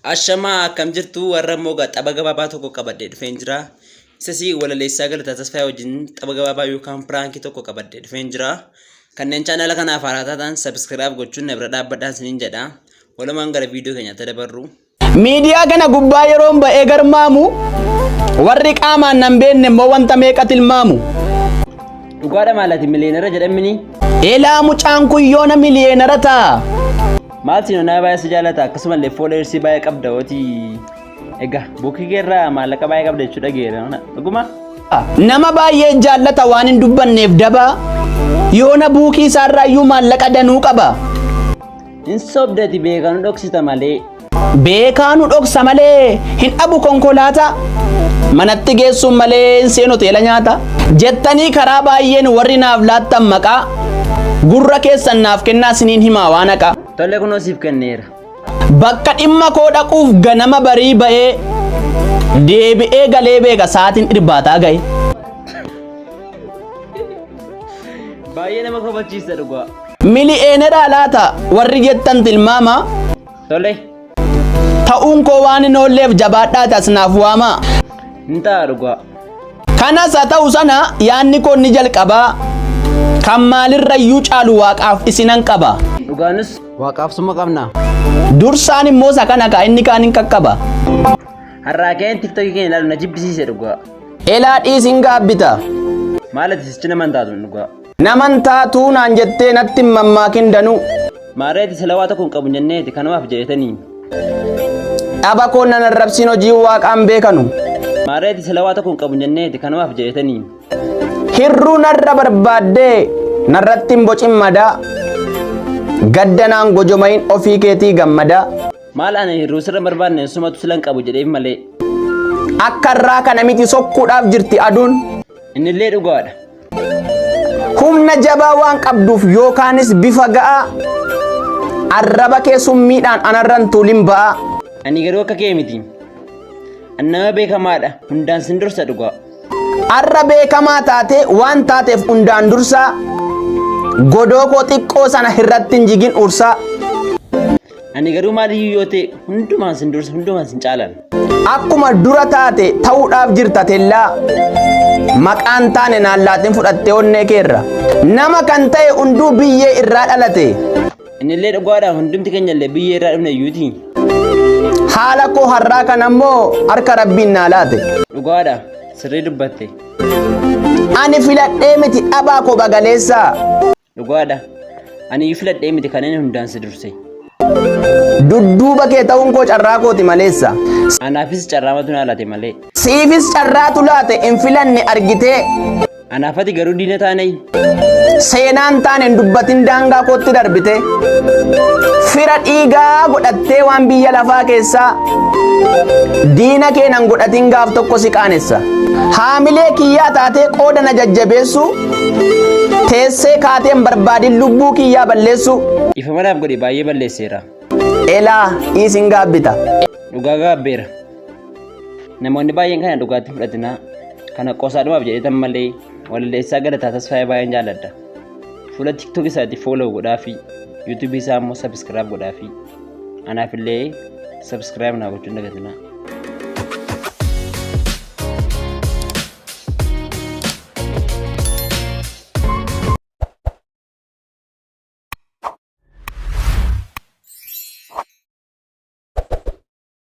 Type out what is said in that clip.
Ashamaa, akkam jirtu? Warra immoo tapha gabaabaa tokko qabadhee dhufeen jira. Isas walaleessaa Galataa Tasfaayee wajjin tapha gabaabaa yookaan prankii tokko qabadhee dhufeen jira. Kanneen chaanala kanaaf haaraa taatan subscribe gochuun na bira dhaabbadhaa isiniin jedha. Walumaan gara viidiyoo keenyaatti dabarru. Miidiyaa kana gubbaa yeroon ba'ee garmaamu, warri qaamaan nan beekne immoo wanta meeqa tilmaamu. Dhugaadha, maalati miliyeenara jedhamini? Elaa, mucaan kun yoona miliyeenara ta'a. Maal siin onaa baay'ee si jaalata, akkasumallee followersii baay'ee qabda hooti. Egaa buukii keerraa maallaqa baay'ee qabda jechuu dhageera. Dhuguma? Nama baay'ee jaallata, waan hin dubbanneef daba. Yoona buukii isaarraa iyyuu maallaqa danuu qaba. Hin sobdati, beekanu dhoksita malee. Beekaanu dhoksa malee hin dhabu konkolaataa. Manatti geessuun malee hin seenu teela nyaata. Jettanii karaa baay'een warri naaf laattan maqaa. Gurra keessan naaf kennaa, siniin himaa waan haqaa. Tolle, kunoo siif kenneera. Bakka dhimma koo dhaquuf ganama barii ba'ee, deebi'ee galee beeka sa'aatiin irbaataa ga'e. Baay'ee nama kofachiisa dhugaa. Mili'eeneraa laata warri jettan tilmaama. Tole. Ta'uun koo waan hin oolleef jabaadhaati as naaf waamaa. Hin ta'a dhugaa. Kanas haa ta'u sana, yaadni koo inni jalqabaa kan maalirrayyuu caalu waaqaaf isinan qaba. Dhugaanis waaqaaf suma qabna. Dursaan immoo isa kana kaa, inni kaan hin qaqqaba. Har'aa ka'een TikTokii keenya ilaalu na jibbisiise dhugaa. Elaa, dhiisin gaabbita. Maal ati sichi naman taatu dhugaa. Naman taatuu naan jettee natti hin mammaakin danuu. Maarreeti sila waa tokko hin qabu jenneeti kanumaaf jedhetanii. Dhaba koo nan arrabsiin, hojii waaqaan beekanu. Maarreeti sila waa tokko hin qabu jenneeti kanumaaf jedhetanii. Hirruu narra barbaaddee narratti hin bocin madaa. Gadda naan gojomayin, ofii keetii gammadaa. Maal, ani hirruu sirra barbaanne, sumatu sila hin qabu jedheef malee. Akka irraa kana miti, sokkuudhaaf jirti aduun. Innillee dhugaadha. Humna jabaa waan qabduuf yookaanis bifa ga'aa, arraba kee summiidhaan anarran tuulin ba'aa. Ani garuu akka kee miti. Ani nama beekamaadha. Hundaan sin dursa dhugaa. Arra beekamaa taatee waan taateef hundaan dursaa, godoo koo xiqqoo sana irratti hin jigin ursaa. Ani garuu maaliyyuu yoo ta'e hundumaan sin dursa, hundumaan sin caalan. Akkuma dura taate ta'uudhaaf jirta tellaa. Maqaan taane naan laatin fudhattee onnee keerra. Nama kan ta'e hunduu biyyee irraa dhalate. Innillee dhugaadha, hundumti keenya illee biyyee irraa dhufne iyyuuti. Haala koo har'aa kana immoo harka rabbiin naa laate. Dhugaadha, sirrii dubbatte. Ani filadhee miti dhabaa koo bagaleessaa. Dhugaadha. Ani iyyuu filadhee miti kanneen hundaan si durse. Dudduuba kee ta'uun koo carraa kooti maleessa. Anaafis carraamatu naa laate malee. Siifis carraatu laate, hin filanne argitee. Anaaf ati garuu diina taanee. Seenaan taane hin dubbatin daangaa kootti darbite. Fira dhiigaa godhattee waan biyya lafaa keessaa, diina kee nan godhatin, gaaf tokko si qaanessa. Haamilee kiyyaa taatee qooda na jajjabeessu, teessee kaatee hin barbaadin lubbuu kiyyaa balleessu. Ifa manaaf godhe, baay'ee balleesseera. Elaa, dhiisin gaabbita. Dhugaa gaabbeera. Namoonni baay'een kana dhugaatti fudhatinaa. Kana qoosaadhumaaf jedhetan malee walaleessaa Galataa Tasfaayee baay'een jaalladha. Fuula TikTok isaatti follow godhaafi, YouTube isaa immoo subscribe godhaafi. Anaaf illee subscribe naa gochuun dagatinaa.